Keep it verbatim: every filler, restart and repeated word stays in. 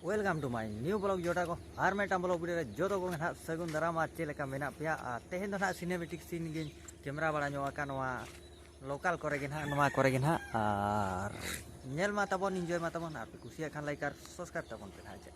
Welcome to my new vlog ᱡᱚᱴᱟ ᱠᱚ, ᱟᱨ ᱢᱤᱫᱴᱟᱝ vlog video ᱨᱮ ᱡᱚᱛᱚ ᱠᱚᱜᱮ ᱱᱟᱦᱟᱜ ᱥᱟᱹᱜᱩᱱ ᱫᱟᱨᱟᱢ᱾ ᱟᱨ ᱪᱮᱫ ᱞᱮᱠᱟ ᱢᱮᱱᱟᱜ ᱯᱮᱭᱟ? ᱟᱨ ᱛᱮᱦᱮᱧ ᱫᱚ ᱱᱟᱦᱟᱜ cinematic scene ᱜᱤᱧ camera ᱵᱟᱲᱟ ᱧᱚᱜ ᱟᱠᱟᱫ ᱱᱚᱣᱟ local ᱠᱚᱨᱮ ᱜᱮ ᱱᱟᱦᱟᱜ, ᱱᱚᱣᱟ ᱠᱚᱨᱮ ᱜᱮ ᱱᱟᱦᱟᱜ᱾ ᱟᱨ ᱧᱮᱞ ᱢᱟ ᱛᱟᱵᱚᱱ, enjoy ᱢᱟ ᱛᱟᱵᱚᱱ, ᱟᱨ ᱯᱮ ᱠᱩᱥᱤᱭᱟᱜ ᱠᱷᱟᱱ like ᱟᱨ subscribe ᱛᱟᱵᱚᱱ ᱯᱮ ᱱᱟᱦᱟᱜ᱾ ᱪᱮᱫ